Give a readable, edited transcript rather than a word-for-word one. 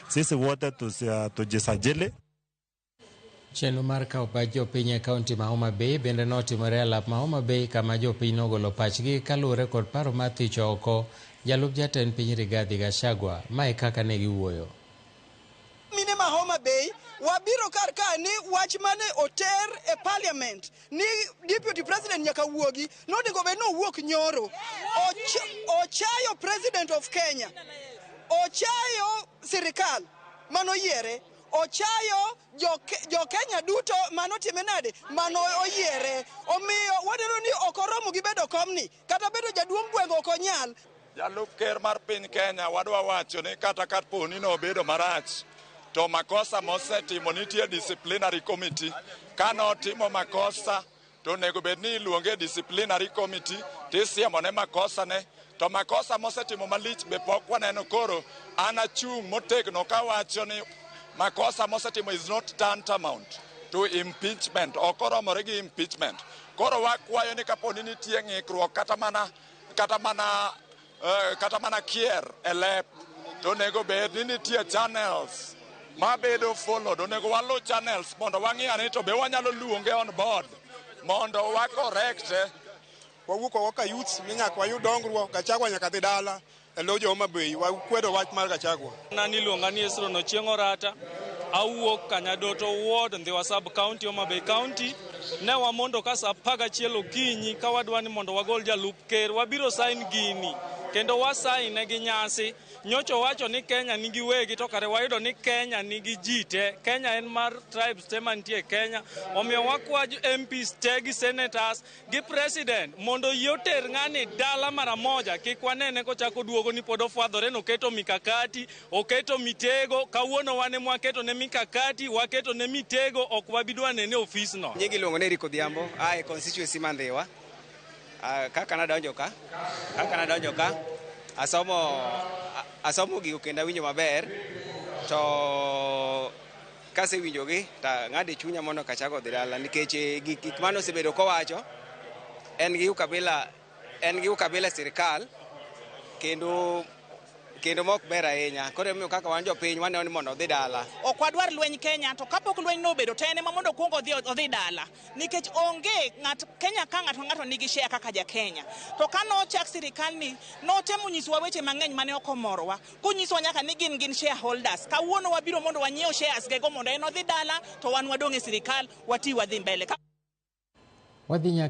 Sisi wote tujisajili. Chenro mar kawo pach jopiny e kaunti ma Homa Bay bende notimore e alap ma Homa Bay, kama jopiny nogolo pachgi kaluwore kod paro mar thicho oko jalup jatend piny Rigathi Gachagua. Mae kaka ne giwuoyo. Mine ma Homa Bay wabiro kar ka ni wach mane oter e parliament ni deputy president nyaka wuogi, nonego bed ni owuok nyoro. Ochayo president of Kenya, ochayo sirikal manoyiere, ochayo jo Kenya duto manotime nade mano oyiere. Omiyo waneno ni ok oromo gi bedo komni, kata bedo jaduong' gweng' ok onyal. Jalup ker mar piny Kenya, wadwa wacho ni kata kapo ni nobedo marach, to makosa mosetimo nitie disciplinary committee. Ka notimo makosa, to onego bed ni iluonge e disciplinary committee tisiemone makosa ne. To makosa mosetimo malich be pok waneno. Koro an achung' motegno kawacho ni makosa mosetimo is not tantamount to impeachment, ok oromore gi impeachment. Koro wakwayo ni kapo ni nitie ng'ikruok, kata mana kier e lep, to onego bed ni nitie channels mabedo followed. Onego walu channels mondo wang'i ane to be wanyalo luonge on board mondo wa correct. Wawuok oko ka youths ni nyaka wayud dongruok. Gachagua nyaka dhi dala e lo jo Homa Bay. Wakwedo wach mar Gachagua. An iluonga ni Esron Ochieng' Orata. Awuok Kanyadoto Ward, Ndhiwa Sub County, Homa Bay County. Ne wamondo ka sa 11 okinyi ka wadwa ni mondo wagol jalup ker. Wabiro sign gini kendo wasign gi nyasi. Nyocha wacho ni Kenya nigi wegi, to kare wayudo ni Kenya nigi ji te. Kenya en mar tribes te mantie e Kenya. Omiyo wakwa MPs te gi senators gi president mondo oyie oter ng'ani dala mara moja, kik wanene kochako duogo ni pod ofwadhore noketo mikakati, oketo mitego. Kawuono wan ema waketo ne mikakati, waketo ne mitego, ok wabi dwa nene e ofisno. Nyingi iluongo ni Eric Odhiambo, a e constituency ma Ndhiwa. Kaka nadonjo ka, asomo gigo kendo awinjo maber. To kasewinjogi to ang'ado e chunya mondo Gachagua odhi dala, nikech gik mane osebedo kowacho en gi ukabila e sirikal kendo mok ber ahinya. Koro emomiyo kaka wan jopiny waneno ni mondo odhi dala. Ok wadwar lweny Kenya, to kapok lweny nobedo to en ema mondo okuong odhi dala, nikech onge ng'at Kenya ka ng'ato ng'ato nigi share kaka ja Kenya. To ka nochak sirikal ni notemo nyisowa weche mang'eny mane ok omorowa, konyisowa nyaka ni gin shareholders. Kawuono wabiro mondo wanyiew shares gego mondo en odhi dala to wan wadong' e sirikal wati wadhi mbele. Wadhi nyaka